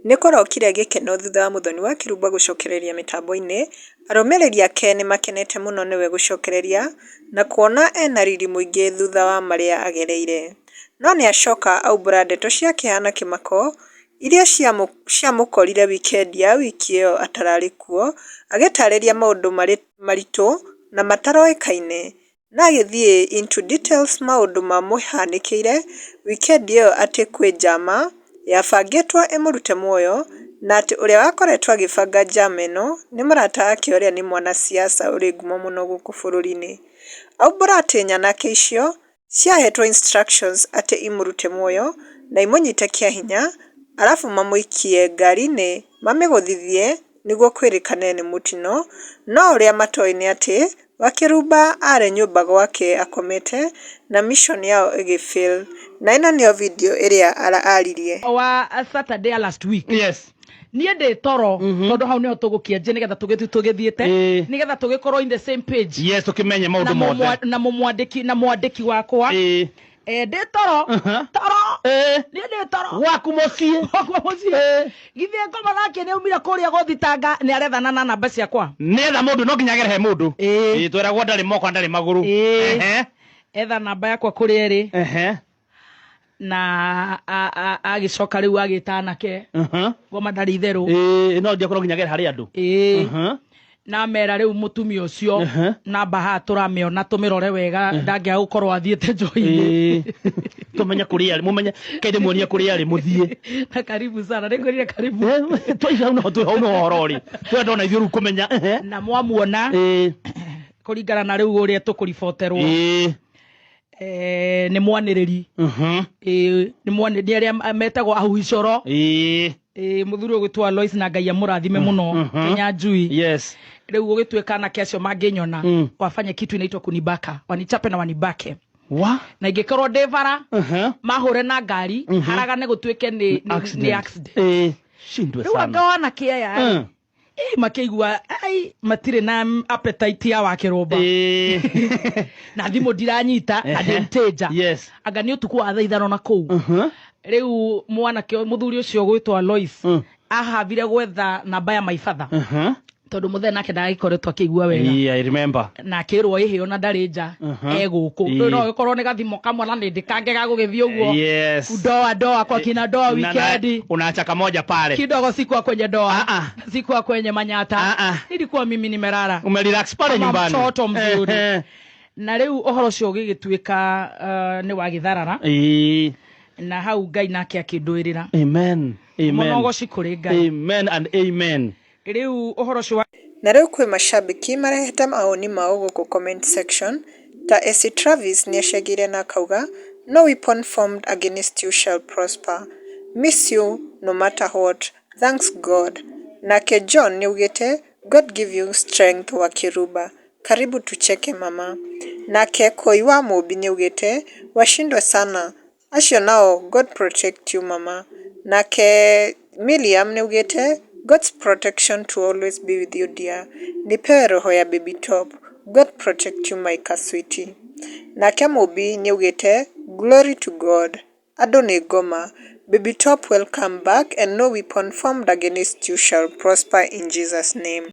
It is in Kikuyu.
Nĩ kũrokire gĩkeno thutha wa Muthoni wa Kĩrumba gũcokereria mĩtambo-inĩ, arũmĩrĩri ake nĩmakenete mũno nĩwe gũcokereria na kuona ena riri mũingĩ thutha wa marĩa agereire. No nĩacoka aumbũra ndeto cia kĩeha na kĩmako iria ciamũkorire wikendi ya wiki ĩyo atararĩ kuo agĩtarĩria maũndũ maritũ na mataroĩkaine na agĩthiĩ into details maũndũ mamũhanĩkĩire wikendi ĩyo atĩ kwĩ njama yabangĩtwo ĩmũrute muoyo na atĩ ũrĩa wakoretwo agĩbanga njama ĩno nĩ mũrata wake ũrĩa nĩ mwanasiasa ũrĩ ngumo mũno gũkũ bũrũri-inĩ. Aumbũra atĩ nyanake icio ciahetwo instructions atĩ imũrute muoyo na imũnyite kĩa hinya arabu mamũikie ngari-inĩ mamĩgũthithie nĩguo kwĩrĩkane nĩ mũtino no ũrĩa matoĩ nĩ atĩ Wakĩrumba arĩ nyũmba gwake akomete na mission yao ĩgĩ fail na ĩno nĩyo video ĩrĩa aririe. Wa Saturday ya last week. Niĩ ndĩ toro tondũ hau nĩho tũgũkĩanjia nĩgetha tũgĩthiĩ tũgĩthiĩte nĩgetha tũgĩkorwo in the same page. Yes, tũkĩmenye na maũndũ mothe. Na mũmwandĩki na mwandĩki wakwa. Ndĩ toro toro. Niĩ ndĩ toro. Gwaku mũciĩ. Gwakwa mũciĩ. Githĩ ngoma nake nĩ aumire kũrĩa gũthitanga nĩ arethana na namba ciakwa. Nĩetha mũndũ no nginya agere he mũndũ. Ĩĩ, tweragwo ndarĩ moko na ndarĩ magũrũ. Etha namba yakwa kũrĩa ĩrĩ. Na agĩcoka rĩu agĩta anake. Ngoma ndarĩ itherũ. Ĩĩ, no ndiakorwo nginya agere harĩ andũ. Na mera rĩu mũtumia ũcio namba haha tũramĩona tũmĩrore wega ndangĩaga gũkorwo athiĩte njohi-inĩ. Tũmenye kũrĩa arĩ, mũmenye kainde muonie kũrĩa arĩ mũthiĩ. Na karibu sana nĩngwĩrire karibu. Twaiga hau noho twĩ hau noho ũhoro ũrĩ. Twenda ona ithuĩ rĩu kũmenya. Na mwamuona kũringana na rĩu ũrĩa tũkũriboterwo nĩ mwanĩrĩri. Ĩĩ, nĩ arĩa metagwo ahuhi coro. Ĩĩ, mũthuri ũgwĩtwo Alois na Ngai amũrathime mũno. Kenya Njui. Rĩu gũgĩtuĩka anake acio mangĩnyona wafanye kitu inaitwa kunibaka, wanichape na wanibake. Wa Na ingĩkorwo ndĩ bara mahũre na ngari haragane gũtuĩke nĩ accident. Shindwe Rĩu sana. anga wanake aya ĩ makĩigua ai matirĩ na appetite ya Wakĩrũmba na thimũ ndiranyita na ndĩ mteja. Anga nĩ ũtukũ wa thaa 5 na kũu. Rĩu mwanake mũthuri ũcio gwĩtwo Alois ahavire gwetha namba ya my father tondũ mũthee nake ndagĩkoretwo akĩigua wega. Yeah, I remember. Na akĩrwo ĩhĩ ona ndarĩ nja e gũkũ. Rĩu no gĩkorwo nĩ gathimo kamwe na nĩ ndĩkange ga gũgĩthiĩ ũguo. Ndoa ndoa kwa kina ndoa wikendi. Unaacha kamoja pale. Kidogo sikuwa kwenye ndoa. Ah, ah. Sikuwa kwenye manyata. Ah, ah. Nilikuwa mimi nimerara Umerelax pale kama nyumbani. Mtoto mzuri. Na rĩu ũhoro ũcio ũgĩgĩtuĩka nĩ wagĩtharara. Na hau Ngai nake akĩndũĩrĩra. Amen. Amen. Mũnogoci kũrĩ Ngai. Amen and amen. Rĩu ũhoro ũcio wa Na rĩu kwĩ mashabiki marehete mawoni mao gũkũ comment section ta AC Travis nĩacangĩire na akauga no weapon formed against you shall prosper, miss you no matter what, thanks God. Nake John nĩaugĩte God give you strength Wakĩrumba, karibu tucheke mama. Nake Koi wa Mũmbi nĩaugĩte washindwe sana acio nao God protect you mama. Nake Miriam nĩaugĩte God's protection to always be with you dear, nipewe roho ya baby top, God protect you my kaswiti. Nake Mũmbi nĩaugĩte glory to God, andũ nĩ ngoma, baby top welcome back and no weapon formed against you shall prosper in Jesus name.